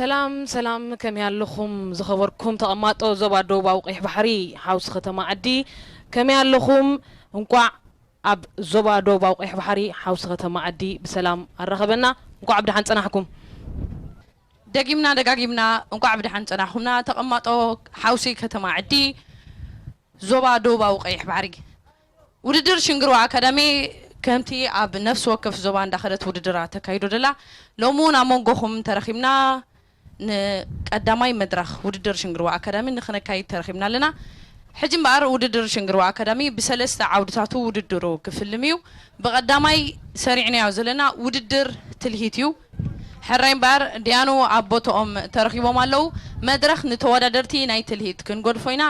ሰላም ሰላም፣ ከመይ ኣለኹም ዝኸበርኩም ተቐማጦ ዞባ ደቡባዊ ቀይሕ ባሕሪ ሓውሲ ከተማ ዓዲ? ከመይ ኣለኹም? እንቋዕ ኣብ ዞባ ደቡባዊ ቀይሕ ባሕሪ ሓውሲ ከተማ ዓዲ ብሰላም ኣራኸበና። እንቋዕ ብደሓን ጸናሕኩም። ደጊምና ደጋጊምና እንቋዕ ብደሓን ጸናሕኩምና ተቐማጦ ሓውሲ ከተማ ዓዲ፣ ዞባ ደቡባዊ ቀይሕ ባሕሪ። ውድድር ሽንግርዋ ኣካዳሚ ከምቲ ኣብ ነፍሲ ወከፍ ዞባ እንዳኸደት ውድድራ ተካይዶ ደላ፣ ሎሚ እውን ኣብ መንጎኹም ተረኺብና ንቀዳማይ መድረኽ ውድድር ሽንግርዋ ኣካዳሚ ንኽነካይድ ተረኺብና ኣለና። ሕጂ እምበኣር ውድድር ሽንግርዋ ኣካዳሚ ብሰለስተ ዓውድታቱ ውድድሩ ክፍልም እዩ። ብቐዳማይ ሰሪዕናዮ ዘለና ውድድር ትልሂት እዩ። ሕራይ እምበኣር ዲያኑ ኣብ ቦትኦም ተረኺቦም ኣለዉ። መድረኽ ንተወዳደርቲ ናይ ትልሂት ክንገድፎ ኢና።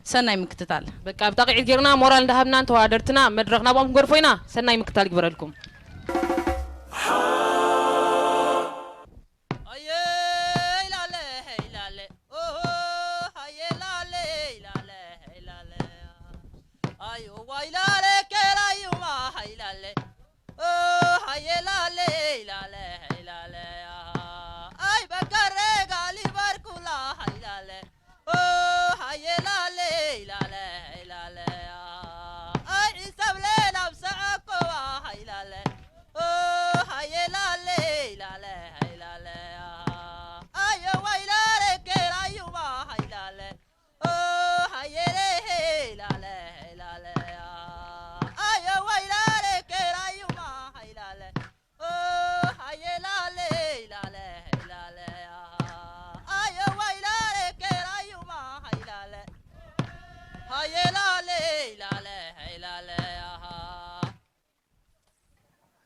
ሰናይ ምክትታል። በቃ ብጣቂዒት ጌርና ሞራል እንዳሃብና ንተወዳደርትና መድረኽ ናብኦም ክንገድፎ ኢና። ሰናይ ምክትታል ይግበረልኩም።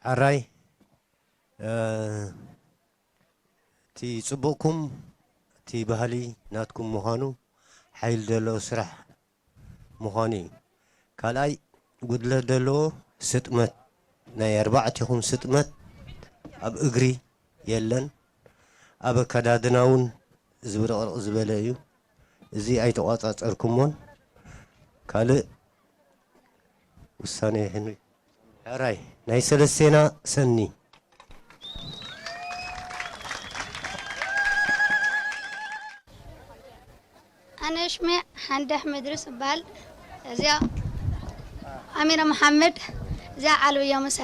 ሕራይ፣ እቲ ጽቡቕኩም እቲ ባህሊ ናትኩም ምዃኑ፣ ሓይሊ ዘለዎ ስራሕ ምዃኑ እዩ። ካልኣይ፣ ጉድለት ዘለዎ ስጥመት፣ ናይ ኣርባዕቲኹም ስጥመት ኣብ እግሪ የለን፣ ኣብ ኣከዳድና እውን ዝብርቕርቕ ዝበለ እዩ። እዚ ኣይተቋጻጸርኩሞን። ካልእ ውሳኔ ይህን። ሕራይ፣ ናይ ሰለስቴና ሰኒ። ኣነ ሽሜ ሓንዳሕ ምድርስ እባል። እዚኣ ኣሚና መሓመድ። እዚኣ ዓልብያ ሙሳ።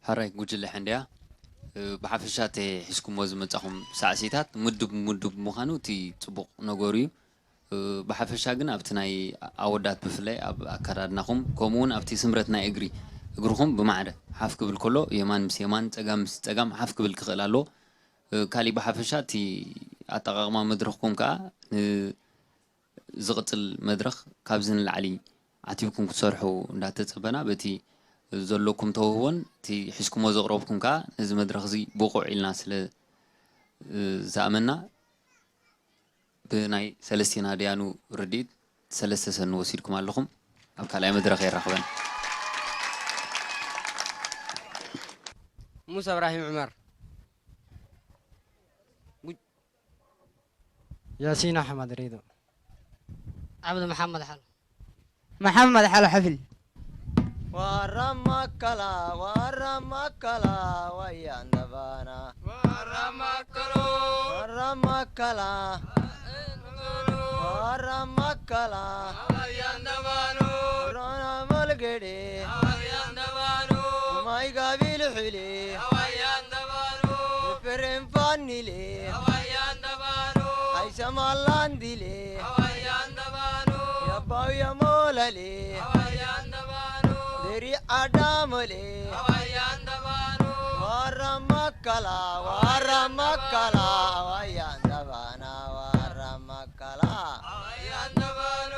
ሕራይ ጉጅለ ሕንድያ ብሓፈሻ እቲ ሒዝኩሞ ዝመጻኹም ሳዕሲታት ምዱብ ምዱብ ምዃኑ እቲ ጽቡቕ ነገሩ እዩ። ብሓፈሻ ግን ኣብቲ ናይ ኣወዳት ብፍላይ ኣብ ኣከዳድናኹም፣ ከምኡ እውን ኣብቲ ስምረት ናይ እግሪ፣ እግርኹም ብማዕረ ሓፍ ክብል ከሎ የማን ምስ የማን፣ ጸጋም ምስ ጸጋም ሓፍ ክብል ክኽእል ኣለዎ። ካሊእ ብሓፈሻ እቲ ኣጠቓቕማ መድረኽኩም ከኣ ን-፣ ዝቕጽል መድረኽ ካብዚ ንላዕሊ ዓቲብኩም ክትሰርሑ እንዳተጸበና፣ በቲ ዘለኩም ተውህቦን እቲ ሒዝኩሞ ዘቕረብኩም ከኣ ነዚ መድረኽ እዚ ብቑዕ ኢልና ስለ ዝኣመና፣ ብናይ ሰለስቴና ደያኑ ርድኢት ሰለስተ ሰኒ ወሲድኩም ኣለኹም። ኣብ ካልኣይ መድረኽ የራኽበን። ሙሳ እብራሂም ዑመር። ያሲን ኣሕመድ ሪዶ። ዓብዱ መሓመድ ሓሎ። መሓመድ ሓሎ ሕፍል። ዋራ ማከላ ዋራ ማከላ ዋያ እንደባና ዋራ ማከሎ ዋራ ማከላ ዋራ ማከላ ዋያ እንደባኖ ሮና መልገዴ ዋያ እንደባኖ ማይ ጋቢል ሕሌ ዋያ እንደባኖ ፍሬም ፋኒሌ ዋያ እንደባኖ ኣይሰማላንዲሌ ዋያ እንደባኖ ያባው የሞለሌ ዋያ እንደባኖ ደሪ ዓዳሞሌ ዋያ እንደባኖ ዋራ ማከላ ዋራ ማከላ ዋያ እንደባና ዋራ ማከላ ዋያ እንደባኖ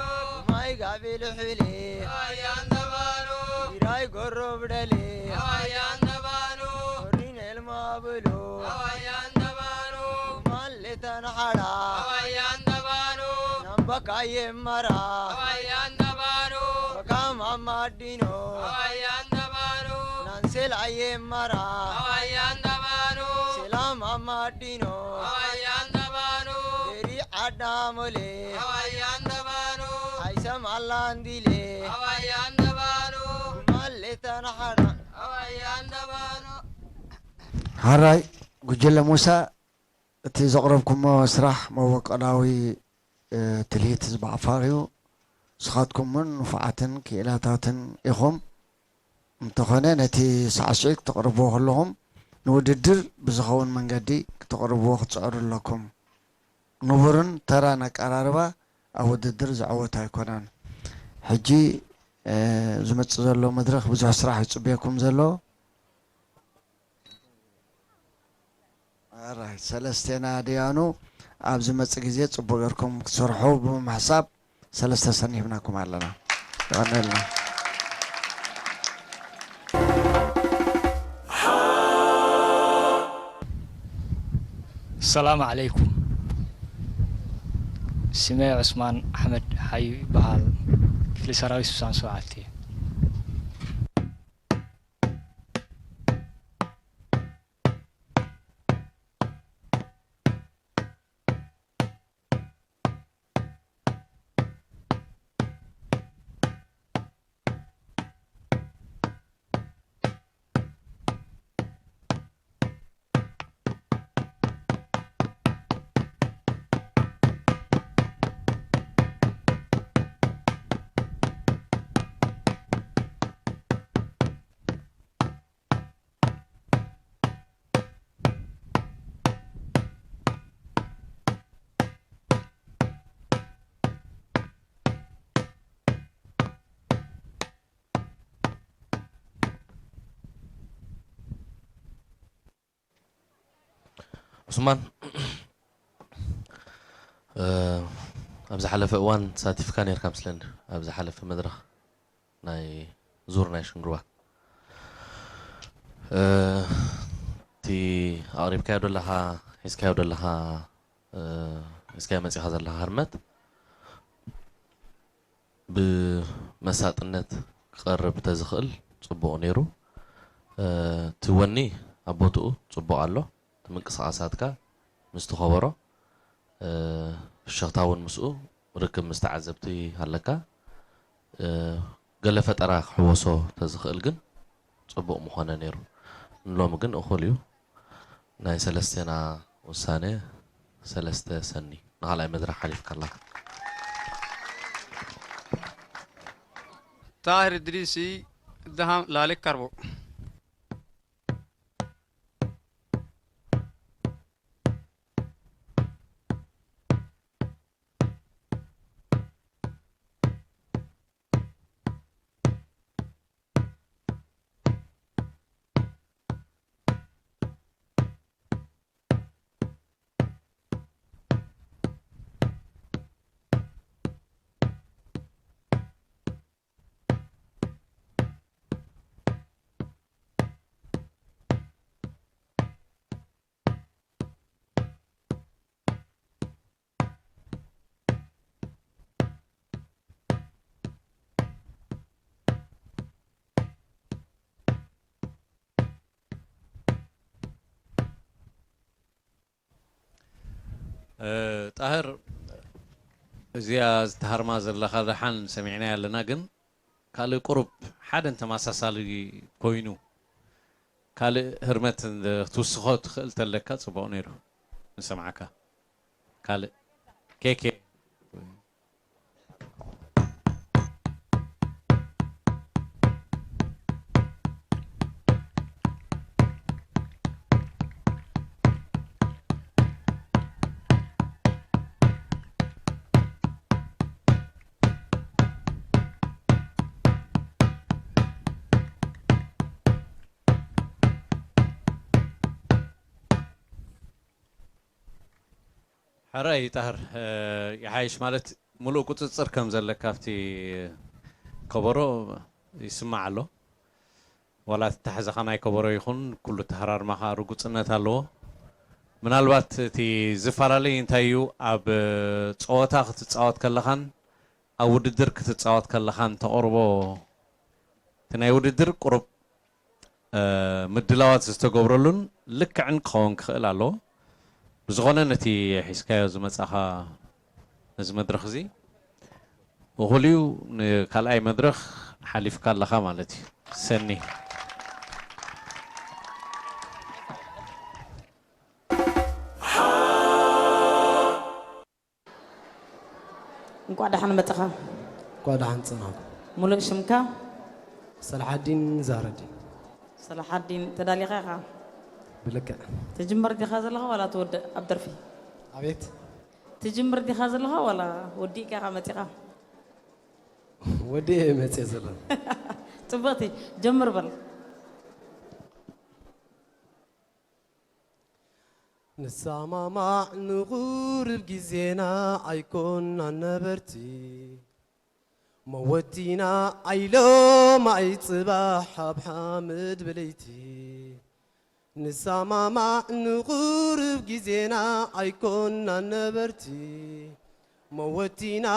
ማይ ጋቢል ሕሌ ዋያ እንደባኖ ቢራይ ጎሮብደሌ ዋያ እንደባኖ ሪኔል ማብሎ ዋያ እንደባኖ ማሌተን ሓዳ ዋያ እንደባኖ ናምባካዬ መራ ዋያ እንደባኖ በካማ ማዲኖ ዋያ እንደባኖ ናንሴላዬ መራ ዋያ እንደባኖ ሴላማ ማዲኖ ዋያ እንደባኖ ደሪ ዓዳሞሌ ዋያ እንደባኖ ኣይሰማላንዲሌ ዋያ እንደባኖ ማሌተን ሓዳ ዋያ እንደባኖ ሓራይ ጉጅለ ሙሳ፣ እቲ ዘቕረብኩሞ ስራሕ መበቆላዊ ትልሂት ህዝቢ ዓፋር እዩ። ንስኻትኩም እውን ንፉዓትን ክኢላታትን ኢኹም። እንተኾነ ነቲ ሳዕስዒት ክተቕርብዎ ከለኹም ንውድድር ብዝኸውን መንገዲ ክተቕርብዎ ክትጽዕሩ ኣለኩም። ንቡርን ተራን ኣቀራርባ ኣብ ውድድር ዘዐወት ኣይኮነን። ሕጂ ዝመጽእ ዘሎ መድረኽ ብዙሕ ስራሕ ይጽበየኩም ዘሎ። ኣራይ ሰለስቴና ደያኑ ኣብ ዝመጽእ ግዜ ጽቡቕ ጌርኩም ክትሰርሑ ብምሕሳብ ሰለስተ ሰኒ ሂብናኩም ኣለና። የቐንየልና። ሰላም ዓለይኩም። ስመይ ዑስማን ኣሕመድ ሓዩ ይበሃል። ክፍሊ ሰራዊት ስሳን ሸውዓተ። ዑስማን፣ ኣብ ዝሓለፈ እዋን ተሳቲፍካ ነይርካ ምስለኒ፣ ኣብ ዝሓለፈ መድረኽ ናይ ዙር ናይ ሽንግርዋ። እቲ ኣቕሪብካዮ ዘለኻ፣ ሒዝካዮ ዘለኻ፣ ሒዝካዮ መጺኻ ዘለኻ ህርመት ብመሳጥነት ክቐርብ ተዝኽእል ጽቡቕ ነይሩ። እቲ ወኒ ኣብ ቦትኡ ጽቡቕ ኣሎ። እቲ ምንቅስቓሳትካ ምስቲ ከበሮ፣ ፍሽኽታ እውን ምስኡ፣ ርክብ ምስ ተዓዘብቲ ኣለካ። ገለ ፈጠራ ክሕወሶ ተዝኽእል ግን ጽቡቕ ምኾነ ነይሩ። ንሎሚ ግን እኹል እዩ። ናይ ሰለስቴና ውሳነ ሰለስተ ሰኒ። ንኻልኣይ መድረኽ ሓሊፍካ ኣለኻ። طاهر إدريسي دهم لالك كربو. እ፣ ጣህር፣ እዚኣ ዝተሃርማ ዘለኻ ደሓን ሰሚዕናያ ኣለና፣ ግን ካልእ ቁሩብ ሓደ እንተመሳሳሊ ኮይኑ ካልእ ህርመት ክትውስኾ ትኽእል ተለካ ጽቡቕ ነይሩ። ንሰምዓካ። ካልእ ኬኬ። ሕራይ ጣህር፣ እ፣ ይሓይሽ ማለት፣ ሙሉእ ቁጽጽር ከም ዘለካ ኣብቲ ከበሮ ይስማዕ ኣሎ። ዋላ እቲ ኣተሓሕዛኻ ናይ ከበሮ ይኹን፣ ኩሉ ኣተሃራርማኻ ርጉጽነት ኣለዎ። ምናልባት እቲ ዝፈላለይ እንታይ እዩ፣ ኣብ ጸወታ ክትጻወት ከለኻን ኣብ ውድድር ክትጻወት ከለኻን ተቕርቦ፣ እቲ ናይ ውድድር ቁሩብ እ፣ ምድላዋት ዝተገብረሉን ልክዕን ክኸውን ክኽእል ኣለዎ። ብዝኾነ ነቲ ሒዝካዮ ዝመጻኻ ነዚ መድረኽ እዚ እኹል እዩ። ንካልኣይ መድረኽ ሓሊፍካ ኣለኻ ማለት እዩ። ሰኒ። እንቋዕ ደሓን መጻኻ። እንኳ ደሓን ጸናኹ። ሙሉእ ሽምካ? ሰላሓዲን ዛህረዲን። ሰላሓዲን፣ ተዳሊኻ ኢኻ? ብልክዕ። ትጅምር ዲኻ ዘለኻ ዋላ ትወድእ ኣብ ደርፊ? ኣቤት? ትጅምር ዲኻ ዘለኻ ዋላ ወዲእካ ኢኻ መጺኻ? ወዲኤ እየ መጺኤ ዘለኹ። ጽብቕቲ፣ ጀምር በል። ንሰማማዕ ንቑርብ ግዜና ኣይኮንናን ነበርቲ፣ መወቲና ኣይሎማይ ጽባሕ ኣብ ሓምድ ብለይቲ። ንሰማማዕ ንቑርብ ግዜና ኣይኮንናን ነበርቲ፣ መወቲና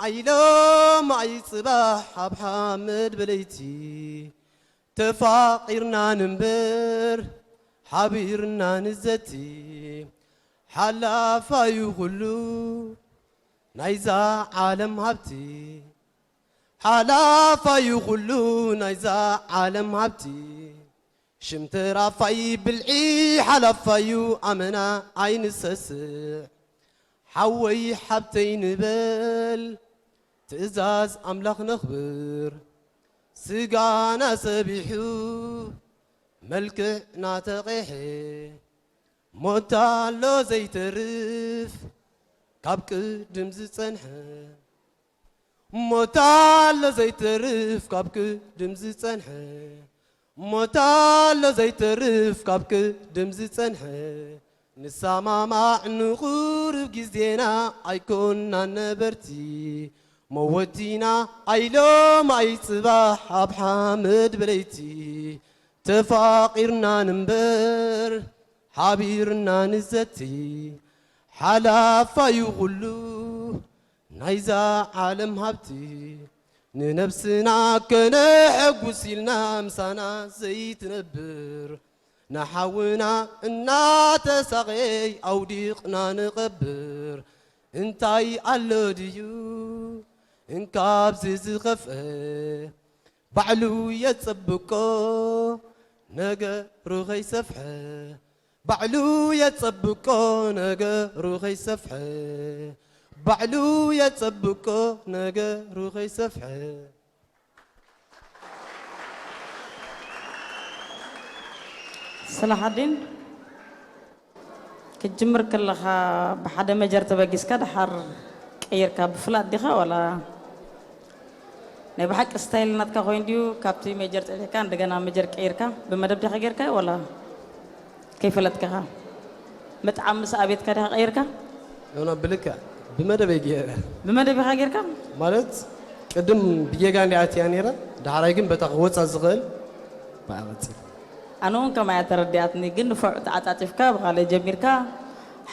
ኣይሎማይ ጽባሕ ኣብ ሓምድ ብለይቲ። ተፋቒርና ንንበር፣ ሓቢርና ንዘቲ፣ ሓላፋዩ ኩሉ ናይዛ ዓለም ሃብቲ። ሓላፋዩ ኩሉ ናይዛ ዓለም ሃብቲ። ሽም ተራፋይ ብልዒ ሓላፋዩ ኣመና ኣይንሰስዕ። ሓወይ ሓብተይ ንበል፣ ትእዛዝ ኣምላኽ ነኽብር። ስጋና ሰቢሑ፣ መልክዕና ተቐይሐ፣ ሞት ኣሎ ዘይተርፍ ካብ ቅድም ዝጸንሐ። ሞት ኣሎ ዘይተርፍ ካብ ቅድም ዝጸንሐ። ሞት ኣሎ ዘይተርፍ ካብ ቅድም ዝጸንሐ። ንሰማማዕ ንቑርብ ግዜና ኣይኮንናን ነበርቲ። መወቲና ኣይሎማይ ጽባሕ ኣብ ሓመድ ብለይቲ። ተፋቒርና ንንበር፣ ሓቢርና ንዘቲ። ሓላፋዩ ኩሉ ናይዛ ዓለም ሃብቲ። ንነብስና ከነሐጉስ ኢልና ምሳና ዘይትነብር። ንሓውና እናተሳቐየ ኣውዲቕና ንቐብር። እንታይ ኣሎ ድዩ እንካብዚ ዝኸፍአ? ባዕሉ የጸብቆ ነገሩ ከይሰፍሐ። ባዕሉ የጸብቆ ነገሩ ከይሰፍሐ። ባዕሉ የጸብቆ ነገሩ ከይሰፍሐ። ሰላሓዲን፣ ክትጅምር ከለኻ ብሓደ መጀር ተበጊስካ ደሓር ቀይርካ ብፍላጥ ዲኻ ዋላ ናይ ብሓቂ ስታይል ናትካ ኮይኑ ድዩ? ካብቲ ሜጀር ጸኒሕካ እንደገና ሜጀር ቀይርካ ብመደብ ዲኻ ጌርካዮ ዋላ ከይፈለጥካኻ? ምጥዓም ምስ ኣቤትካ ዲኻ ቀይርካ? ኖ፣ ኖ፣ ብልክዕ ብመደብ እየ ገይረ። ብመደብ ኢኻ ጌርካ? ማለት ቅድም ብጌጋ እንዲኣ ኣትያ ነይረ፣ ዳሕራይ ግን በታ ክወጻ ዝኽእል ብኣ ቀጺለ። ኣነ እውን ከምኣ እያ ተረዲኣትኒ፣ ግን ንፉዕ ተዓጻጺፍካ ብኻልእ ጀሚርካ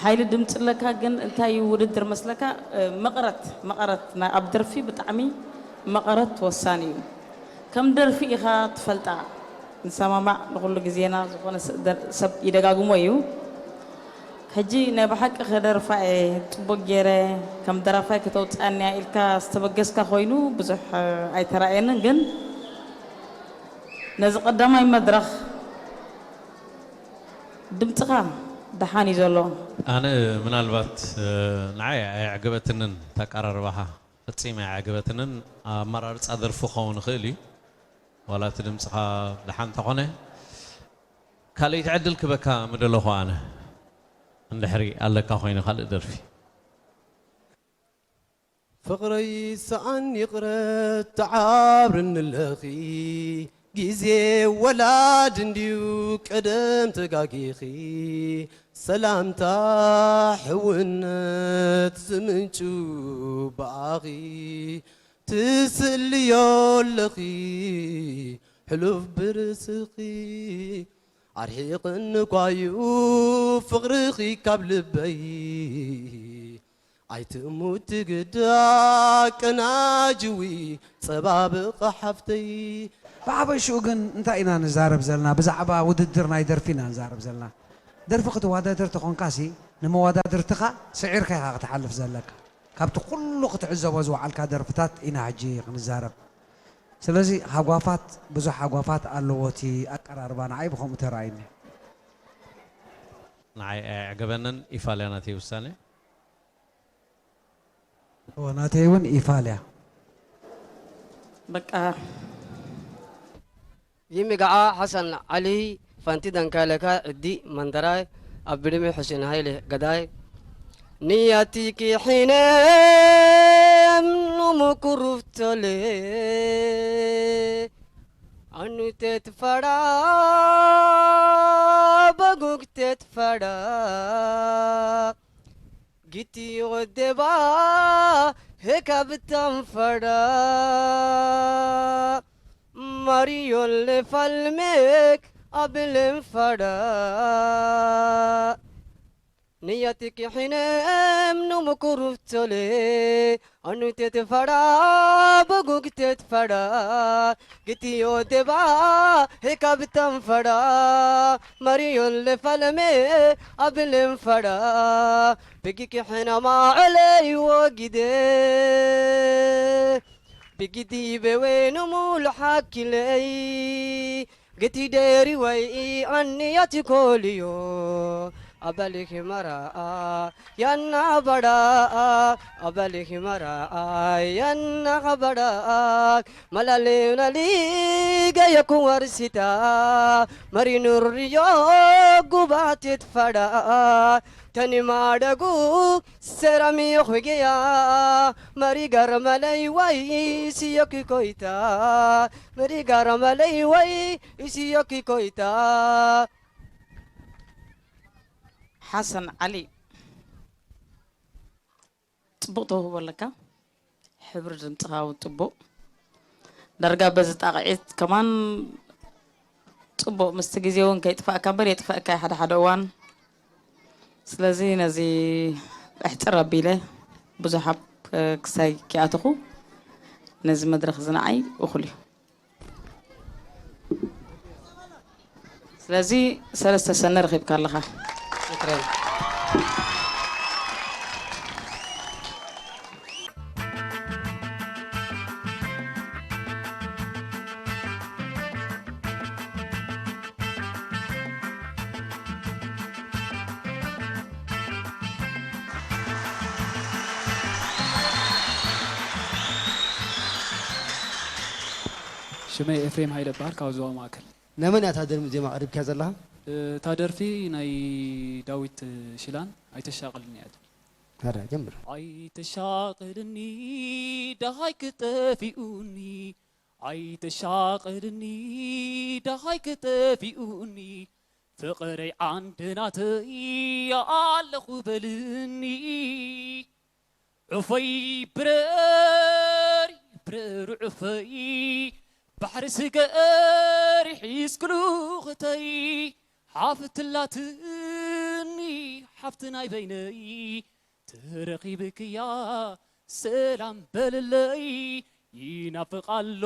ሓይሊ ድምጺ ኣለካ፣ ግን እንታይ እዩ ውድድር መስለካ? እ፣ መቐረት፣ መቐረት ናይ ኣብ ደርፊ ብጣዕሚ መቐረት ወሳኒ እዩ። ከም ደርፊ ኢኻ ትፈልጣ፣ ንሰማማዕ ንኹሉ ግዜና ዝኾነ ስ-፣ ደር-፣ ሰብ ይደጋግሞ እዩ። ሕጂ ናይ ብሓቂ ከደርፋ እየ ጽቡቅ ገይረ፣ ከም ደራፋይ ከተውጽኣኒ እያ ኢልካ ዝተበገስካ ኮይኑ ብዙሕ ኣይተራእየንን፣ ግን ነዚ ቀዳማይ መድረኽ ድምጽኻ ደሓን እዩ ዘሎ። ኣነ ምናልባት፣ እ፣ ንዓይ ኣየዕገበትንን እታ ኣቀራርባኻ፣ ፈጺመ ኣየዕገበትንን። ኣመራርጻ ደርፊ ክኸውን ይኽእል እዩ፣ ዋላ እቲ ድምጽኻ ደሓን እንተኾነ። ካልኣይቲ ዕድል ክበካ ምደለኹ ኣነ፣ እንድሕሪ ኣለካ ኮይኑ ካልእ ደርፊ። ፍቕረይ ሰኣን ይቕረት ተዓብርኒ ኣለኺ፣ ግዜ ወላድ እንድዩ ቀደም ተጋጊኺ፣ ሰላምታ ሕውነት ዝምንጩ ብኣኺ፣ ትስእልዮ ኣለኺ ሕሉፍ ብርእስኺ፣ ኣርሒቕኒ ኳዩ ፍቕርኺ ካብ ልበይ። ኣይትሙት ግዳ ቀናጅዊ ጸባብቕ ሓፍተይ። ብሓፈሽኡ ግን እንታይ ኢና ንዛረብ ዘለና? ብዛዕባ ውድድር ናይ ደርፊ ኢና ንዛረብ ዘለና። ደርፊ ክትወዳደር ተኾንካሲ፣ ንመወዳድርትኻ ስዒርካ ኢኻ ክትሓልፍ ዘለካ። ካብቲ ኩሉ ክትዕዘቦ ዝወዓልካ ደርፍታት ኢና ሕጂ ክንዛረብ። ስለዚ ሃጓፋት፣ ብዙሕ ሃጓፋት ኣለዎ እቲ ኣቀራርባ፣ ንዓይ ብኸምኡ ተራእዩኒ። ንዓይ ኣየዕገበንን፣ ኢፋልያ ናተይ ውሳነ። እወ፣ ናተይ እውን ኢፋልያ። በቃ። ይምግዓ ሓሰን ዓሊ፣ ፋንቲ ደንካለካ ዕዲ መንደራይ፣ ኣብ ብድሚ ሕሴን ሃይለ ገዳይ። ንያቲኪ ሒነም ኑምኩሩፍቶሌ፣ ኣኑቴት ፈዳ፣ በጉግቴት ፈዳ፣ ጊቲ ወደባ፣ ሄካ ብታም ፈዳ፣ ማሪዮሌ ፋልሜክ፣ ኣብሌም ፈዳ። ንያቲኪ ሒነም ኑምኩሩፍቶሌ፣ ኣኑቴት ፈዳ፣ በጉግቴት ፈዳ፣ ግትዮ ደባ፣ ሄካ ብታም ፈዳ፣ ማሪዮሌ ፋለሜ፣ ኣብሌም ፈዳ፣ ብጊኪ ሒነማ ዐለይ ወጊደ፣ ብጊዲ በዌ ኑሙሉ ሓኪለይ፣ ግቲ ደሪ ወይ ኣንያቲ ኮልዮ ኣበሊኺ መራኣ ያና በዳ ኣበሊኺ መራኣ ያና ኸበዳ መላሌ ናሊ ገየኩ ወርሲታ መሪኑርዮ ጉባቴት ፈዳ ተኒማደጉ ሰራሚ ኹጌያ መሪ ጋር መለይ ወይ ስዮኪ ኮይታ መሪ ጋር መለይ ወይ ስዮኪ ኮይታ ሓሰን ዓሊ ጽቡቕ ተውህቦ ኣለካ። ሕብሪ ድምጽኻ እውን ጽቡቕ። ዳርጋ በዚ ጣቕዒት ከማን ጽቡቕ ምስቲ ግዜ እውን ከይጥፋእካ እምበር የጥፍአካ እዩ ሓደ ሓደ እዋን። ስለዚ ነዚ ኣሕጽር ኣቢለ ብዙሕ ኣብ ክሳይ ኪኣተኹ ነዚ መድረኽ እዚ ንዓይ እኹል እዩ። ስለዚ ሰለስተ ሰነ ረኺብካ ኣለኻ። ሽክረን። ሽመይ ኤፍሬም ሃይለ እበሃል፣ ካብ ዞባ ማእከል። ናይ መን እያ እታ ደርሚ ዜማ ኣቕሪብካያ ዘለኻ? እታ ደርፊ ናይ ዳዊት ሽላን ኣይተሻቕልኒ እያ ትብል። ኣረ፣ ጀምር። ኣይተሻቕልኒ ደሃይ ክጠፊኡኒ፣ ኣይተሻቕልኒ ደሃይ ክጠፊኡኒ፣ ፍቕረይ ዓንዲ ናተይ ኣለኹ በልኒ። ዑፈይ ብረሪ ብረሪ ዑፈይ፣ ባሕሪ ስገሪ ሒዝክሉ ኽተይ፣ ሓፍቲ ኣላትኒ ሓፍቲ ናይ በይነይ፣ ተረኺብክያ ሰላም በልለይ፣ ይናፍቕ ኣሎ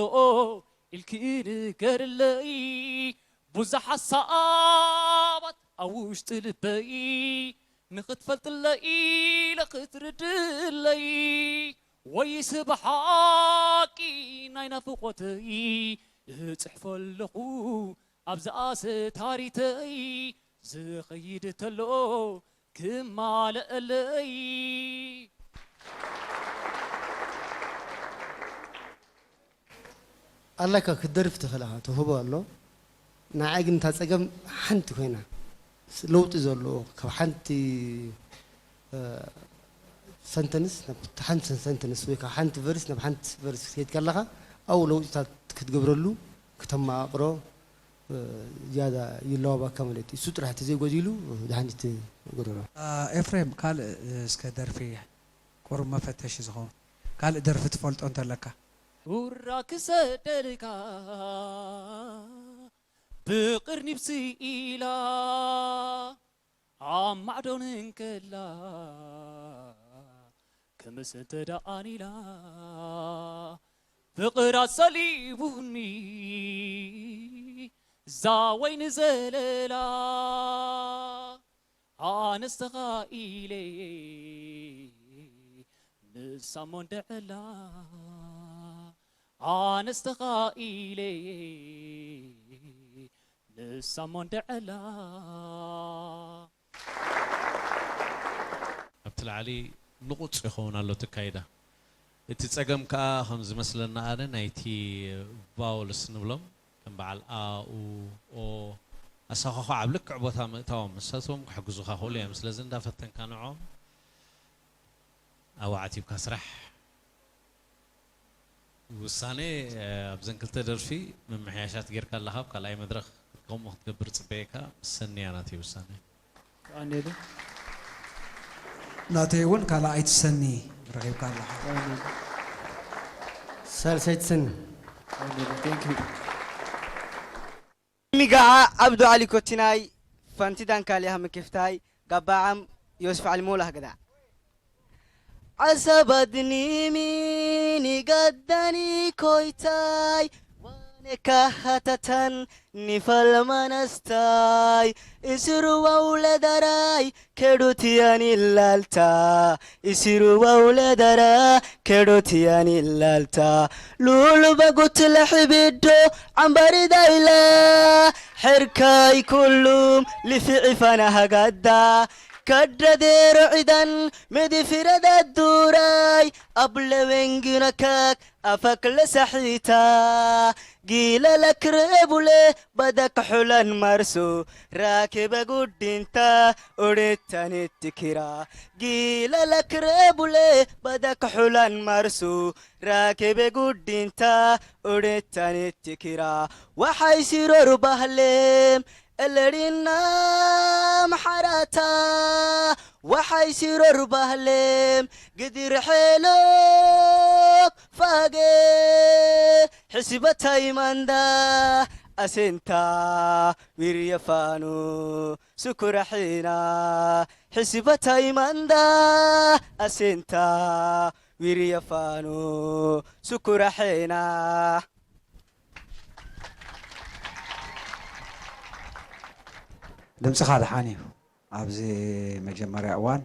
ኢልኪ ንገርለይ፣ ብዙሕ ሓሳባት ኣብ ውሽጢ ልበይ፣ ንኽትፈልጥለይ ኢለ ክትርድለይ ወይስ ብሓቂ ናይ ናፍቖተይ እጽሕፎ ኣለኹ ኣብዛ ኣስታሪተይ ዝኸይድ ተሎ ክማለአለይ። ኣለካ ክትደርፍ ትኽእል ኢኻ፣ ትውህቦ ኣሎ። ንዓይ ግን እታ ጸገም ሓንቲ ኮይና፣ ለውጢ ዘለዎ ካብ ሓንቲ ሰንተንስ ናብ ሓንቲ ሰንተንስ ወይ ካብ ሓንቲ ቨርስ ናብ ሓንቲ ቨርስ ክትከይድ ከለኻ ኣብኡ ለውጢታት ክትገብረሉ ክተመቓቕሮ ዝያዳ ይለዋባካ ማለት እዩ። እሱ ጥራሕ ተዘይጎዲሉ ድሓን ይትግርሮ። ኤፍሬም ካልእ እስከ ደርፊ ቁሩብ መፈተሺ ዝኸውን ካልእ ደርፊ ትፈልጦ እንተለካ። ሁራ ክሰደልካ ብቕርኒብ ስኢላ ኣብ ማዕዶን እንከላ ክምስል ተደኣኒላ ፍቕራ ሰሊቡኒ ዛወይኒ ዘለላ ኣነስ ተኻኢለ ንሳሞ እንደዕላ ኣነስ ተኻኢለ ንሳሞ እንደዕላ። ኣብቲ ላዕሊ ንቑጽ ይኸውን ኣሎ እቲ ኣካይዳ። እቲ ጸገም ከኣ ከም ዝመስለና ኣነ ናይቲ ቫውልስ ንብሎም ከም በዓል ኣ፣ ኡ፣ ኦ ኣሳዃዃ ኣብ ልክዕ ቦታ ምእታዎም ንሳቶም ክሕግዙኻ ክእሉ እዮም። ስለዚ እንዳፈተንካ ንዕኦም ኣዋዕቲብካ ስራሕ። ውሳኔ ኣብዘን ክልተ ደርፊ ምምሕያሻት ጌርካ ኣለኻ። ኣብ ካልኣይ መድረኽ ከምኡ ክትገብር ጽበየካ። ሰኒ እያ ናተይ ውሳኔ። ተቐኒሉ። ናተይ እውን ካልኣይቲ ሰኒ ረኺብካ ኣለኻ። ሳልሳይቲ ሰኒ። ተቐኒሉ። Thank you። ሚጋዓ ዓብዱ ዓሊ ኮቲናይ ፋንቲ ዳንካልያ ምክፍታይ ጋባዓም ዮስፍ ዓሊ ሞላ ገዳ ዓሰባድኒሚ ንጋዳኒ ኮይታይ ዋነ ካሃታታን ንፈልማናስታይ እስሩ ዋውለዳራይ ከዱትያኒ ላልታ እስሩ ዋውለዳራ ከዱትያኒ ላልታ ሉሉ በጉት ለሕብዶ ዓምባሪ ዳይላ ሕርካይ ኩሉም ልፊዒ ፋና ሃጋዳ ከደዴሮ ዒዳን ምድፊረዳ ዱራይ ኣብ ለወንግነካክ ኣፈክለ ሳሒታ ጊለለ ክርቡለ በደክ ሑለን መርሱ ራኪበ ጉዲንታ ኡሪታኒት ኪራ ጊለለ ክርቡለ በደክ ሑለን መርሱ ራኪበ ጉዲንታ ኡሪታኒት ኪራ ወሓይ ሲሮሩ ባህሌም እለሪና ምሓራታ ወሓይ ሲሮሩ ባህሌም ግድሪ ሐሎክ ፋገ ሕስበታይ ማንዳ ኣሴንታ ዊርየፋኑ ስኩራሒና ሕስበታይ ማንዳ ኣሴንታ ዊርየፋኑ ስኩራሒና ድምፅኻ ደሓን እዩ ኣብዚ መጀመርያ እዋን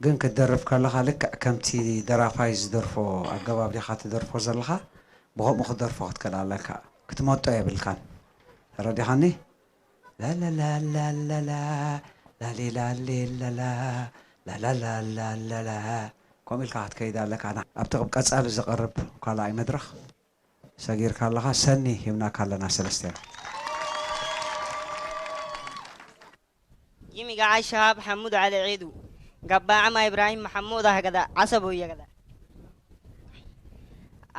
ግን ክትደርፍ ከለኻ ልክዕ ከምቲ ደራፋይ ዝደርፎ ኣገባብ ዲኻ ትደርፎ ዘለኻ ብኸምኡ ክትደርፎ ክትክእል ኣለካ ክትመጦ የብልካን ተረዲኻኒ ላላላላላላ ላሊላሌላላ ላላላላላላ ከምኡ ኢልካ ክትከይድ ኣለካ ኣብቲ ቀፃሊ ዝቐርብ ካልኣይ መድረኽ ሰጊርካ ኣለኻ ሰኒ ሂብናካ ኣለና ሰለስቴና። ጂሚ ጋዓይ ሸሃብ ሓሙድ ዓሊ ዒዱ ጋባዓማ ኢብራሂም መሓሙድ ኣህገዳ ዓሰቡ እየገዳ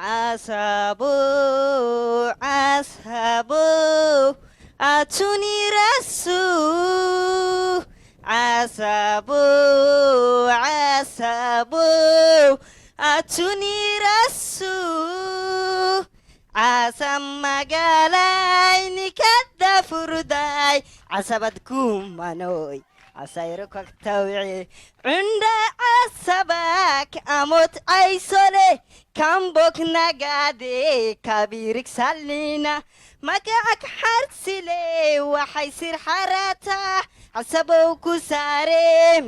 ዓሰቡ ዓሰቡ ኣቱኒ ረሱ ዓሰቡ ዓሰቡ ኣቱኒ ረሱ ዓሳ ማጋላይ ንከዳ ፍሩዳይ ዓሰባት ኩማኖይ ዓሳይሮ ኳክታውዒ ዕንዳ ዓሰባክ ኣሞት ዓይሶሌ ካምቦክ ናጋዴ ካቢሪክ ሳሊና ማጋዓክ ሓርሲሌ ዋሓይ ሲር ሓራታ ዓሰበው ኩሳሬ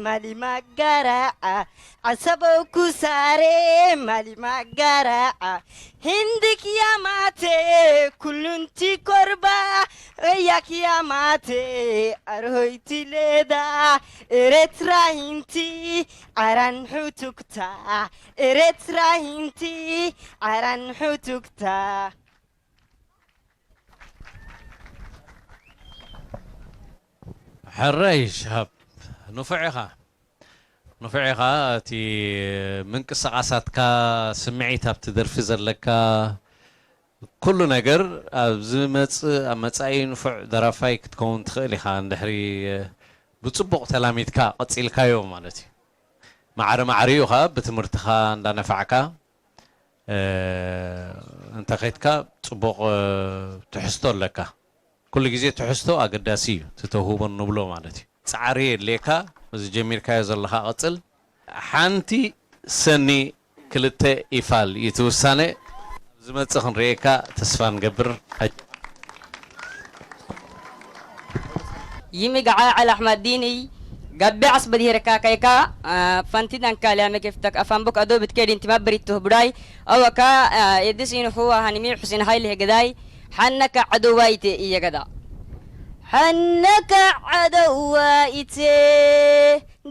ማሊ ማጋራዓ፣ ዓሰበው ኩሳሬ ማሊ ማጋራዓ፣ ሂንድክ ያማቴ ኩሉንቲ ኮርባ፣ እያክ ያማቴ ኣርሆይቲ ሌዳ፣ ኤረትራ ሂንቲ ዓራን ሑቱክታ፣ ኤረትራ ሂንቲ ዓራን ሑቱክታ። ሕራይ ሽሃብ፣ ንፉዕ ኢኻ፣ ንፉዕ ኢኻ። እቲ ምንቅስቓሳትካ፣ ስምዒት ኣብቲ ደርፊ ዘለካ፣ ኩሉ ነገር ኣብ ዝመጽእ፣ ኣብ መጻኢ ንፉዕ ደራፋይ ክትከውን ትኽእል ኢኻ። እንድሕሪ ብጽቡቕ ተላሚድካ ቀጺልካዮ ማለት እዩ። ማዕረ ማዕሪኡ ኸኣ ብትምህርትኻ እንዳነፋዕካ፣ እ፣ እንተ ኸድካ ጽቡቕ፣ እ፣ ትሕዝቶ ኣለካ። ኩሉ ግዜ ትሕዝቶ ኣገዳሲ እዩ፣ እቲ ተውህቦ ንብሎ ማለት እዩ። ጻዕሪ የድልየካ፣ እዚ ጀሚርካዮ ዘለኻ ቀጽል። ሓንቲ ሰኒ ክልተ ኢፋል እዩ እቲ ውሳነ። ኣብ ዝመጽእ ክንርእየካ ተስፋ ንገብር። ይሚ ገዓ ዓል ኣሕመድ ዲኒ ገቢዕ ኣስበዲህርካ ከይካ ፈንቲ ደንካልያ መኬፍተክ ኣፋንቡክ ኣዶ ብትኬድ ኢንቲ መብሪቱ ህቡዳይ ኣወካ የድስ ኢንኹ ሃኒሚ ሑሴን ሃይል ህግዳይ ሓነካ ዓደዋይቴ እየገዳ ሓነካ ዓደዋይቴ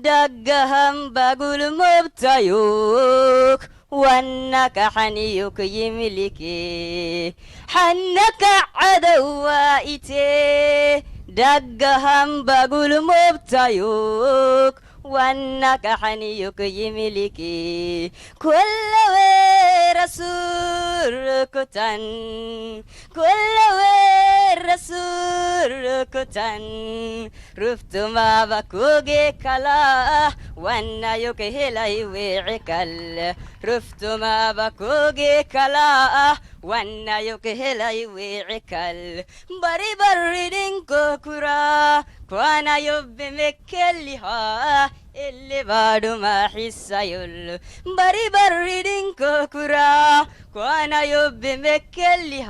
ዳጋሃም ባጉል መብታዩክ ዋና ካሓንዩክ ይምልኪ ሓነካ ዓደዋ ኢቴ ዳጋሃም ባጉል መብታዩክ ዋና ካሓንዩክ ይምልኪ ኩለወ ረሱር ኩታን ኩለወ ረሱር ኩታን ሩፍቱማ ባኩጌ ካላ ዋናዮ ክሄላይ ዊዕካል ሩፍቱማ ባኩጌ ካላ ዋናዮ ክሄላይ ዊዕካል ባሪ ባሪ ድንኮ ኩራ ኳናዮ ብምከሊሃ እልባዱማ ሒሳዮል ባሪ ባሪ ድንኮ ኩራ ኳናዮ ብምከሊሃ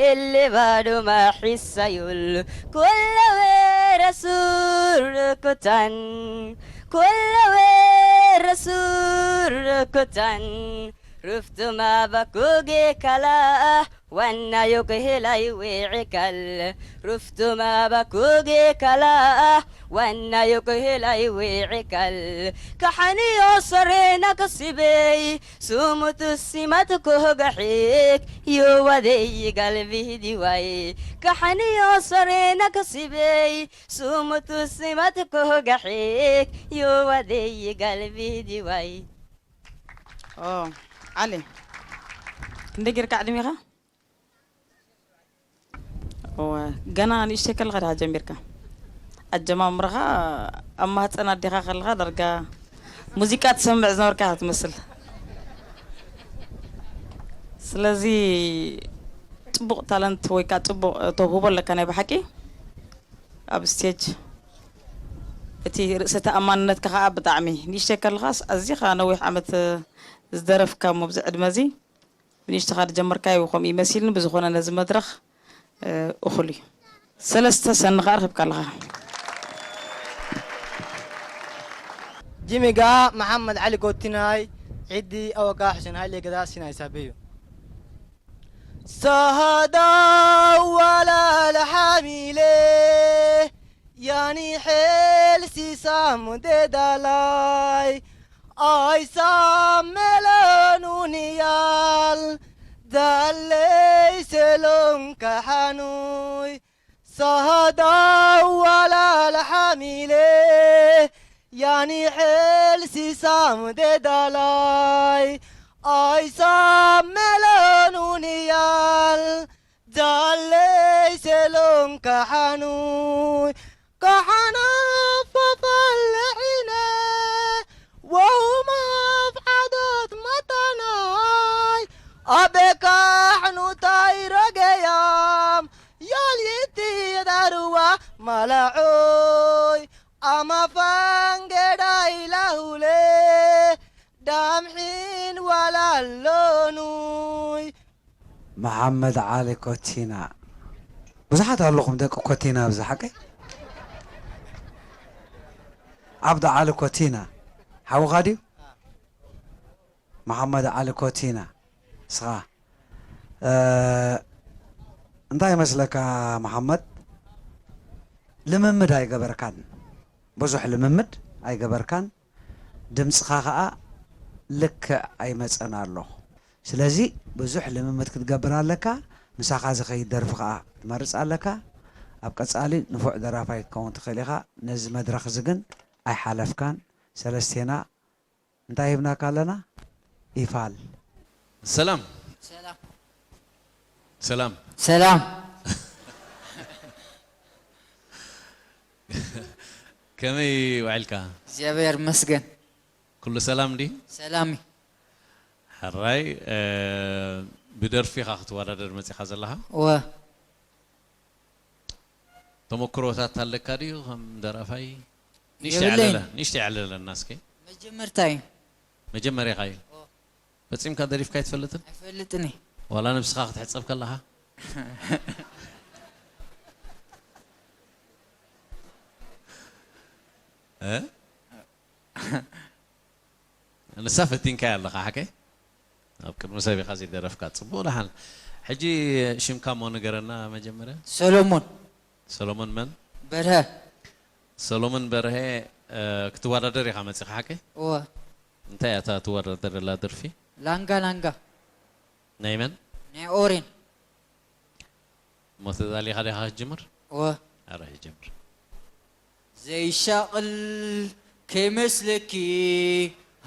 እልባዱማ ሒሳዮል ኩለወ ረሱር ኩታን ኩለወ ረሱር ኩታን ሩፍቱማ ባኩጌ ካላ ዋናዮ ክሄላይ ዊዕካል ሩፍቱማ ባኩጌ ካላ ዋናዮ ክሄላይ ዊዕካል ካሓንዮ ሰሬና ከሲበይ ሱሙቱ ሲማት ኮጋሒክ ዮዋደይ ጋልቢ ዲዋይ ካሓንዮ ሰሬና ከሲበይ ሱሙቱ ሲማት ኮጋሒክ ዮዋደይ ጋልቢ ዲዋይ ኦ ዓሊ ክንደይ ጌርካ ዕድሜኻ? እወ ገና ንእሽተይ ከለኻ ዲኻ ጀሚርካ? ኣጀማምራኻ ኣብ ማህፀን ኣዴኻ ከለኻ ዳርጋ ሙዚቃ ትሰምዕ ዝነበርካ ኢኻ ትመስል። ስለዚ ፅቡቕ ታለንት ወይ ከዓ ፅቡቕ ተውህቦ ኣለካ ናይ ብሓቂ ኣብ ስቴጅ እቲ ርእሰ ተኣማንነትካ ከዓ ብጣዕሚ ንእሽተይ ከለኻስ ኣዚኻ ነዊሕ ዓመት ዝደረፍካ እሞ ኣብዚ ዕድመ እዚ ብንእሽተኻ ዝጀመርካዮ ከምኡ ይመሲልኒ ብዝኾነ ነዚ መድረኽ እኹል እዩ ሰለስተ ሰኒ ከዓ ረኺብካ ኣለኻ ጂሚጋ መሓመድ ዓሊ ኮቲናይ ዒዲ ኣወጋ ሕሴን ሃይሌ ገዛ ሲናይ ሳበዩ ሰሃዳ ዋላ ለሓሚለ ያኒ ሐል ሲሳም ደዳላይ ኣይሳም መለኑንያል ዳለይ ሰሎም ካሓኑይ ሰሃዳ ዋላ ለሓሚለ ያኒ ሐል ሲሳም ደዳላይ ኣይሳም መለኑንያል ዳለይ ሰሎም ካሓኑይ ካሓና ፋፋለዒነ ወሁማ ኣፍዓዶት መታናይ ኣበ ካሕኑታይ ረገያም ያልይቲ የዳርዋ ማላዖይ ኣማፋንገዳይ ላሁለ ዳምሒን ዋላሎኑይ መሓመድ ዓሊ ኮቲና ብዙሓት ኣለኹም ደቂ ኮቲና ኣብዚ ሓቀይ ዓብዱ ዓሊ ኮቲና ሓውኻ ድዩ? መሓመድ ዓሊ ኮቲና እስኻ እንታይ ይመስለካ መሓመድ? ልምምድ ኣይገበርካን፣ ብዙሕ ልምምድ ኣይገበርካን። ድምፅኻ ከዓ ልክዕ ኣይመፀን ኣሎ። ስለዚ ብዙሕ ልምምድ ክትገብር ኣለካ። ምሳኻ ዝኸይድ ደርፊ ከዓ ክትመርፅ ኣለካ። ኣብ ቀፃሊ ንፉዕ ደራፋይ ክትከውን ትኽእል ኢኻ። ነዚ መድረኽ እዚ ግን ኣይሓለፍካን። ሰለስቴና እንታይ ሂብናካ ኣለና? ይፋል። ሰላም ሰላም ሰላም። ሰላም። ከመይ ውዒልካ? እግዚኣብሔር ይመስገን። ኩሉ ሰላም ድዩ? ሰላም እዩ። ሕራይ። ብደርፊ ኢኻ ክትወዳደር መፂኻ ዘለኻ? ወ ተመክሮታት ኣለካ ድዩ ከም ደራፋይ? የብለይን። ንእሽተይ ዓለለና እስኪ። መጀመርታ እዩ። መጀመርያኻ እዩ። ፈፂምካ ደሪፍካ ኣይትፈልጥን? ኣይፈልጥን እየ። ዋላ ነብስኻ ክትሕፀብ ከለኻ? እ? ንሳ ፈቲንካያ ኣለኻ ሓቀይ? ኣብ ቅድሚ ሰብ ኢኻ ዘይደረፍካ። ፅቡቕ ደሓን። ሕጂ ሽምካ እሞ ንገረና መጀመርያ። ሰሎሞን ሰሎሞን መን? በርሀ። ሰሎሞን በርሀ። ክትወዳደር ኢኻ መፂኻ ሓቀይ? እወ እንታይ እያ እታ ትወዳደረላ ደርፊ? ላንጋ ላንጋ ናይ መን? ናይ ኦሬን። እሞ ተዳሊኻ ዲኻ ክትጅምር? እወ ኣረ ጀምር። ዘይሻቕል ከይመስለኪ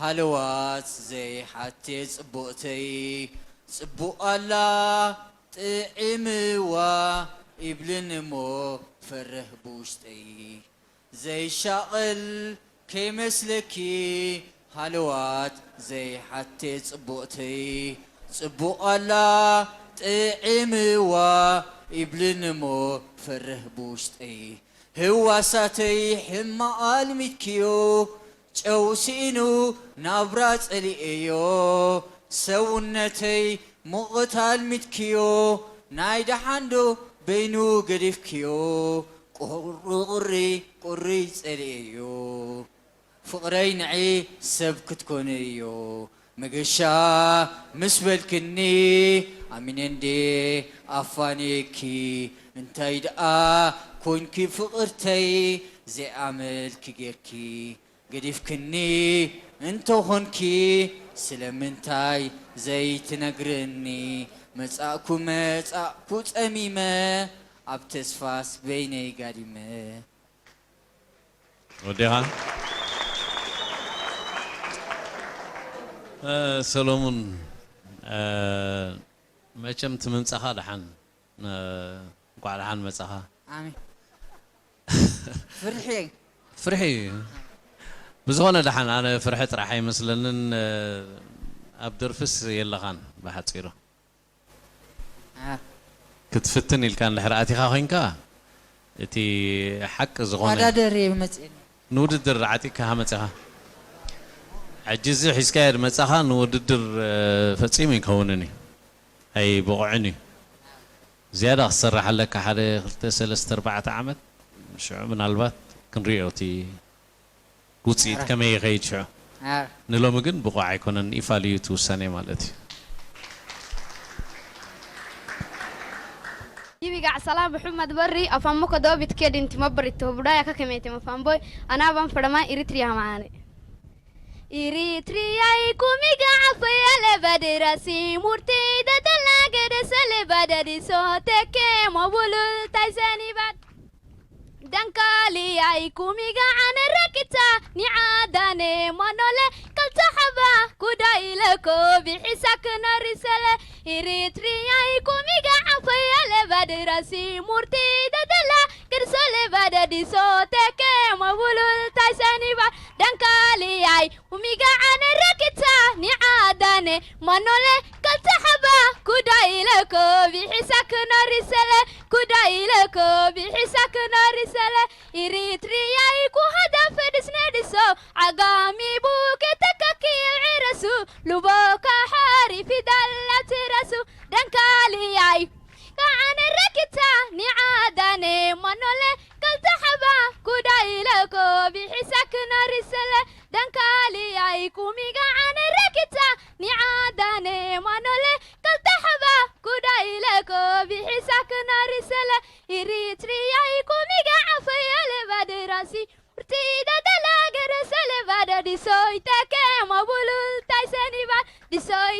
ሃለዋት ዘይሓቴ ጽቡቕተይ ጽቡቕ ኣላ ጥዒምዋ ይብልን እሞ ፈርህ ብውሽጠይ ዘይሻቕል ከይመስለኪ ሃለዋት ዘይሓቴ ጽቡቕተይ ጽቡቕ ኣላ ጥዒምዋ ይብልን እሞ ፈርህ ብውሽጠይ ህዋሳተይ ሕማቕ ኣልሚድክዮ ጨው ስኢኑ ናብራ ጸሊኤዮ ሰውነተይ ሙቕት ኣልሚድክዮ ናይ ደሓንዶ በይኑ ገዲፍክዮ ቁሪ ቁሪ ቁሪ ጸሊኤዮ ፍቕረይ ንዒ ሰብ ክትኮኒ እዮ መገሻ ምስ በልክኒ ኣሚነ እንዴ ኣፋንየኪ እንታይ ደኣ ኮንኪ ፍቕርተይ ዘይኣመልኪ ጌርኪ ገዲፍክኒ እንተኾንኪ ስለምንታይ ዘይትነግርኒ መጻእኩ መጻእኩ ጸሚመ ኣብ ተስፋስ በይነይ ጋዲመ ወዲኻ ሰሎሙን መቸም ትምምፃኻ ደሓን እንኳዕ ደሓን መፃኻ ኣሜን ፍርሒ ፍርሒ ብዝኾነ ደሓን ኣነ ፍርሒ ጥራሕ ኣይመስለንን ኣብ ደርፍስ የለኻን ብሓፂሩ ክትፍትን ኢልካ እንድሕር ኣቲኻ ኮይንካ እቲ ሓቂ ዝኾነ ተወዳደሪ መፅእኒ ንውድድር ዓጢቅካ መፂኻ ሕጂ እዚ ሒዝካዮ ድመፃኻ ንውድድር ፈፂሙ ይከውንን እዩ ኣይብቑዕን እዩ ዝያዳ ክትሰርሕ ኣለካ ሓደ ክልተ ሰለስተ ኣርባዕተ ዓመት ሽዑ ምናልባት ክንሪኦ እቲ ውፅኢት ከመይ ይኸይድ ሽዑ ንሎሚ ግን ብቑዕ ኣይኮነን ኢፋል እዩ እቲ ውሳኔ ማለት እዩ ይቢጋዕ ሰላም ብሕመድ በሪ ኣፋሞ ከዶ ቢትኬድ ኢንቲ መበሪ ተብዳያ ከከሜቴ መፋንቦይ ኣናባን ፈረማን ኢሪትሪያ ማዓነ ኢሪትሪያይ ኩሚጋ ዓፈያለ በድራሲ ሙርቲ ደደላ ገደሰለ ባዳዲሶ ተኬ መቡሉል ታይሰኒባት Dankali ai kumiga ane rakita ni adane manole kalta haba kuda ileko bihisak narisele Eritrea ai kumiga afayale badrasi murti dadala kirsole badadiso teke mabulul taisani ba Dankali ai Umiga ane rakita ni adane manole kalta haba kuda ileko bihisak narisele kuda ileko bihisak narisele Eritrea iku hada fedis nediso agami buke takaki irasu luboka hari fidalla tirasu Dankali ai ka ane rakita ni adane manole kalta haba kuda ileko bihisak narisele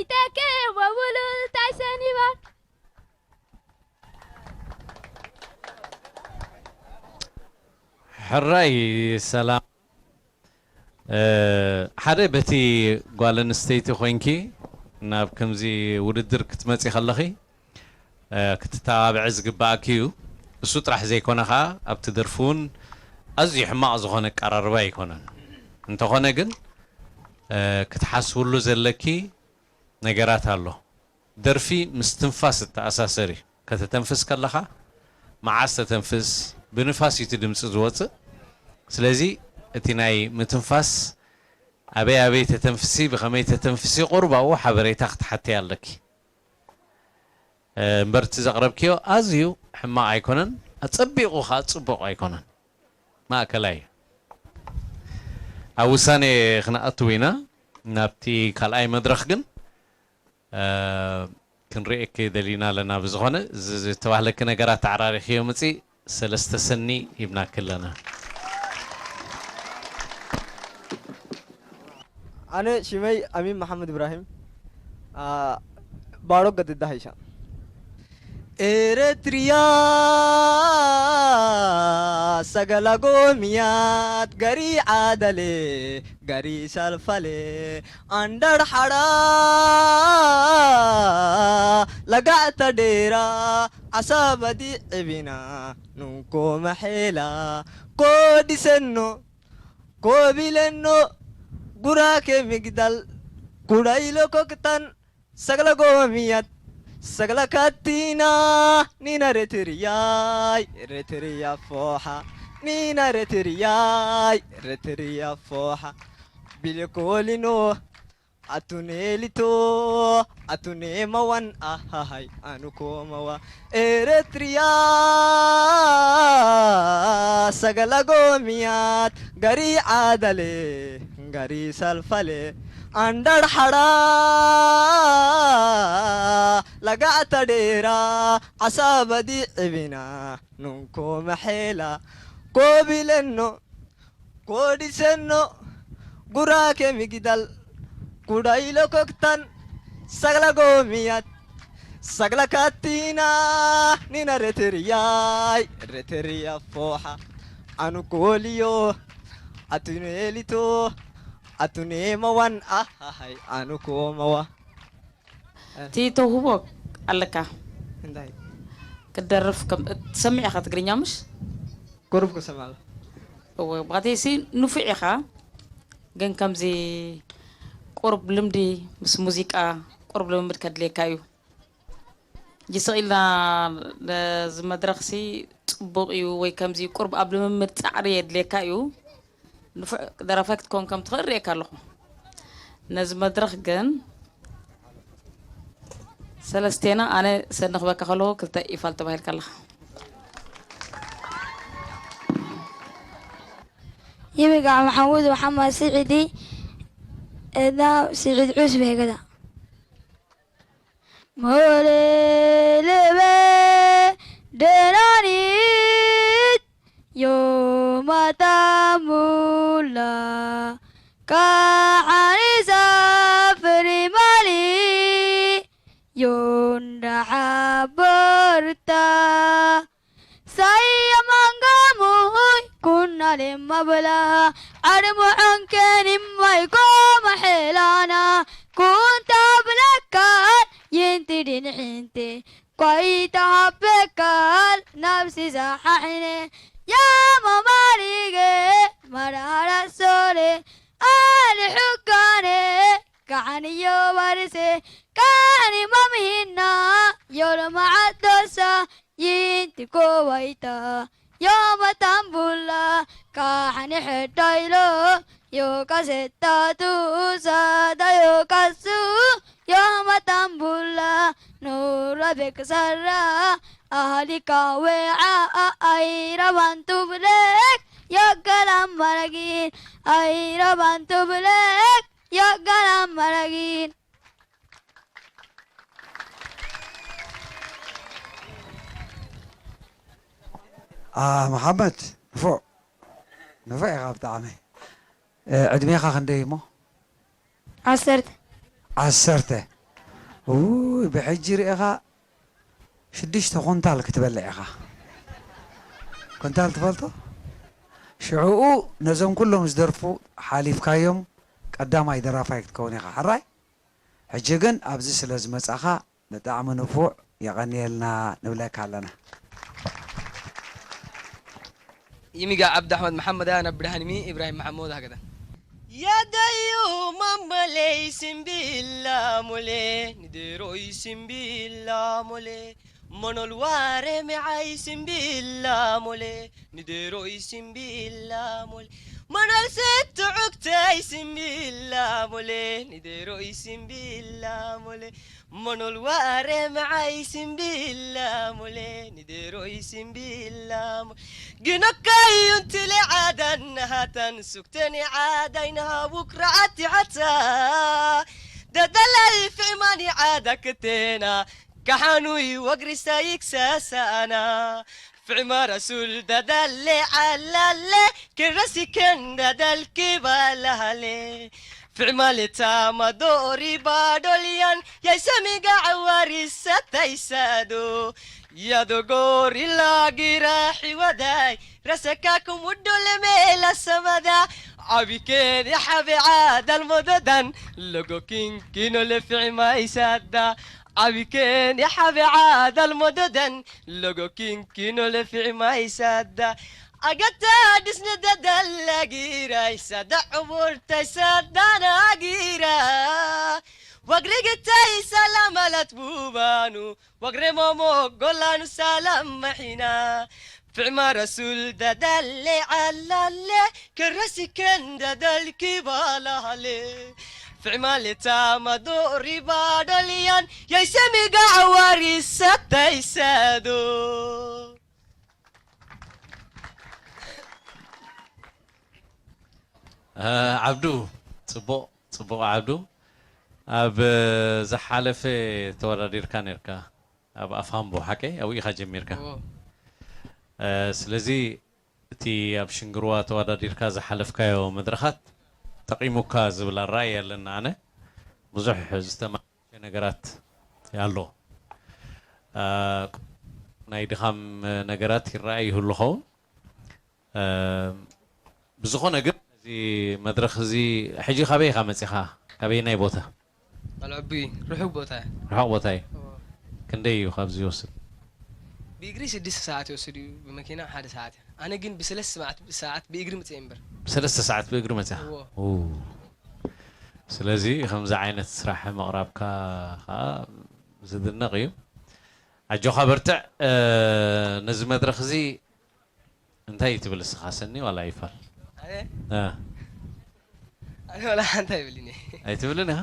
ይተኬ ወውሉል ታይሰን ይባል። ሕራይ ሰላም። እ፣ ሓደ በቲ ጓል ኣንስተይቲ ኮይንኪ ናብ ከምዚ ውድድር ክትመጺ ከለኺ፣ እ፣ ክትተባብዒ ዝግባኣኪ እዩ። እሱ ጥራሕ ዘይኮነ ኸኣ ኣብቲ ደርፊ እውን ኣዝዩ ሕማቕ ዝኾነ ኣቀራርባ ኣይኮነን። እንተኾነ ግን፣ እ፣ ክትሓስብሉ ዘለኪ ነገራት ኣሎ። ደርፊ ምስ ትንፋስ እተኣሳሰር እዩ። ከተተንፍስ ከለኻ መዓስ ተተንፍስ፣ ብንፋስ እዩ እቲ ድምፂ ዝወፅእ። ስለዚ እቲ ናይ ምትንፋስ ኣበይ ኣበይ ተተንፍሲ፣ ብኸመይ ተተንፍሲ፣ ቁሩብ ኣብኡ ሓበሬታ ክትሓተይ ኣለኪ። እ፣ እምበር እቲ ዘቕረብክዮ ኣዝዩ ሕማቕ ኣይኮነን፣ ኣጸቢቑ ኸኣ ጽቡቕ ኣይኮነን፣ ማእከላይ እዩ። ኣብ ውሳኔ ክንኣትው ኢና። ናብቲ ካልኣይ መድረኽ ግን፣ እ፣ ክንርእየኪ ደሊና ኣለና። ብዝኾነ፣ እዚ ዝተባህለኪ ነገራት ተዓራሪኽዮ ምጺ፣ ሰለስተ ሰኒ ሂብናኪ ኣለና። ኣነ ሽመይ ኣሚን መሓመድ እብራሂም፣ ኣ፣ ባሮ ገድዳ ሃይሻ። ኤረትርያ ሰገላ ጎምያት፣ ገሪ ዓደሌ፣ ገሪ ሰልፈሌ፣ ኣንደር ሓራ ለጋዕተ ዴራ፣ ዓሳበ ዲዕቢና፣ ኑንኮ መሐላ፣ ኮዲሰኖ፣ ኮቢለኖ፣ ጉራኬ ሚግዳል፣ ኩዳይሎ ኮክታን፣ ሰግለ ጎሚያት፣ ሰግለ ካቲና፣ ኒና ሬትርያይ፣ ሬትርያ ፎሓ፣ ኒና ሬትርያይ፣ ሬትርያ ፎሓ፣ ቢልኮሊኖ፣ ኣቱኔሊቶ፣ ኣቱኔ መዋን፣ ኣሃሃይ፣ ኣኑኮ መዋ፣ ኤረትርያ፣ ሰገለ ጎምያት፣ ገሪ ዓደሌ፣ ገሪ ሰልፈሌ፣ ኣንደር ሓራ፣ ለጋዕተ ዴራ፣ ዓሳበ ዲዕቢና፣ ኑንኮ መሐላ፣ ኮቢለኖ፣ ኮዲሰኖ፣ ጉራኬ ሚግዳል፣ ኩዳይሎ ኮክታን፣ ሰግለ ጎምያት፣ ሰግለ ካቲና፣ ኒና ሬትርያይ፣ ሬትርያ ፎሓ፣ ኣኑ ኮልዮ፣ ኣቱኔሊቶ፣ ኣቱኔ መዋን፣ ኣሃሃይ፣ ኣኑ ኮመዋ። እቲ ተውህቦ ኣለካ። እንታይ? ክትደርፍ ከም፣ ትሰምዕ ኢኻ ትግርኛ ምሽ? ቁሩብ ክሰምዕ ኣለኹ። እወ፣ ብኸተይሲ ንፉዕ ኢኻ፣ ግን ከምዚ ቁሩብ ልምዲ ምስ ሙዚቃ ቁሩብ ልምምድ ከድልየካ እዩ። ይስቕ ኢልና ነዚ መድረኽሲ ጽቡቕ እዩ ወይ ከምዚ ቁሩብ ኣብ ልምምድ ጻዕሪ የድልየካ እዩ። ንፉዕ ደራፋይ ክትከውን ከም ትኽእል ርእየካ ኣለኹ። ነዚ መድረኽ ግን ሰለስቴና ኣነ ሰኒ ክበካ ከለኹ ክልተ ኢፋል ተባሂልካ ኣለኻ። ይብቃዕ መሓሙድ መሓመድ ስዒዲ፣ እዳ ስዒድ ዑስብ ሄገዳ። ሞሌ ልበ ደናኒት ዮማታ ሙላ ካሓኒሳ ፍሪማሊ ዮንዳ ሓቦርታ ሳያ ማንጋሙይ ኩናሌ ማበላ ዓርሙ ዓንከኒ ማይ ኮማ ሔላና ኩንታ ብለካል ይንቲ ዲን ሒንቲ ኳይታ ሃበካል ናብሲ ዛሓሒነ ያማ ማሪገ ማራሃራ ሶሬ ኣሊ ሑጋኔ ካሕንዮ ባርሴ ካሕኒ ማምሂና ዮሎ መዓዶሳ ይንቲ ኮዋይታ ዮመ ታምቡላ ካሕኒ ሕዳይሎ ዮቃሴታቱ ሳዳ ዮቃሱ ዮመ ታምቡላ ኑራ ቤክሳራ ኣህሊካ ዌዓ ኣይረባን ቱብሌክ ዮገላም ማረጊን ኣይረባን ቱብሌክ ዮገላም ማረጊን። ኣ፣ መሓመድ፣ ንፉዕ፣ ንፉዕ ኢኻ ብጣዕሚ። እ፣ ዕድሜኻ ክንደይ እሞ? ዓሰርተ። ዓሰርተ። ውይ፣ ብሕጂ ርኢኻ ሽዱሽተ ኩንታል ክትበልዕ ኢኻ። ኩንታል ትፈልጦ? ሽዕኡ ነዞም ኩሎም ዝደርፉ ሓሊፍካዮም ቀዳማይ ደራፋይ ክትከውን ኢኻ። ሕራይ? ሕጂ ግን ኣብዚ ስለ ዝመጻኻ ብጣዕሚ ንፉዕ፣ የቐንየልና ንብለካ ኣለና። Imiga Abdi Ahmed Muhammad ayaa na bidhahan imi Ibrahim Mahmoud hakada. Yadayu mamaley simbila mole, nideroi simbila mole, monol ware me'ai simbila mole, nideroi simbila mole, monol setu uktei simbila mole, nideroi simbila mole, monol ware me'ai simbila mole, nideroi simbila mole. Ginokayun tile adan hatan sukteni adain ha wukra'ati hata. Dadalai fi'mani ada ketena kahanui wagrisa iksasana. Fi'ma rasul dadalle alalle kerasi ken dadal kibalahale. Fi'male tama dori badolian yaisamiga awari sataisado. Yado gori lagira hiwadai rasaka kumudole mela samada. Abikeni habe adal mododan logo kinkino le fi'ma isada. Abikeni habe adal mododan logo kinkino le fi'ma isada. Agata disne dadal lagira isada uburta isada nagira. Wagrigita isala malat bubanu. Wagre momo golanu salam mahina. Fi'ma rasul dadalle alalle kerasi ken dadal kibalahale. Fi'ma le tama dori badolian yaisamiga awari sataisado. ዓብዱ፣ ፅቡቕ ፅቡቕ ዓብዱ። ኣብ ዝሓለፈ ተወዳዲርካ ነርካ ኣብ ኣፋምቦ ሓቀይ ኣብኡ ኢኻ ጀሚርካ። ስለዚ እቲ ኣብ ሽንግርዋ ተወዳዲርካ ዝሓለፍካዮ መድረኻት ጠቒሙካ ዝብል ኣረኣእያ ኣለና። ኣነ ብዙሕ ዝተማእሸ ነገራት ኣሎ። ናይ ድኻም ነገራት ይረኣይ ይህሉ ኸውን። ብዝኾነ ግን እዚ መድረኽ እዚ ሕጂ ካበይ ኢኻ መፂኻ? ካበየናይ ቦታ? ኣልዕቡይ ርሑቕ ቦታ እዩ። ርሑቕ ቦታ እዩ። ክንደይ እዩ ካብዚ ይወስድ? ብእግሪ ስድስተ ሰዓት ይወስድ እዩ፣ ብመኪና ሓደ ሰዓት እዩ። ኣነ ግን ብሰለስተ ሰዓት ብእግሪ ምፅእ እምበር። ብሰለስተ ሰዓት ብእግሪ መፂኻ? እዎ። ው። ስለዚ ከምዚ ዓይነት ስራሕ ምቕራብካ ከዓ ዝድነቕ እዩ። ኣጆኻ በርትዕ። ነዚ መድረኽ እዚ እንታይ እዩ ትብል እስኻ ሰኒ ዋላ ይፋል? ኣነ እ። ኣነ ዋላ ሓንቲ ኣይብልን እየ። ኣይትብልን ኢኻ?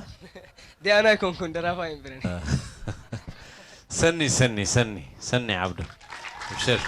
ዲያና ኣይኮንኩን ደራፋይ እምበር። ሰኒ ሰኒ ሰኒ ሰኒ ዓብዱ ኣብሽር።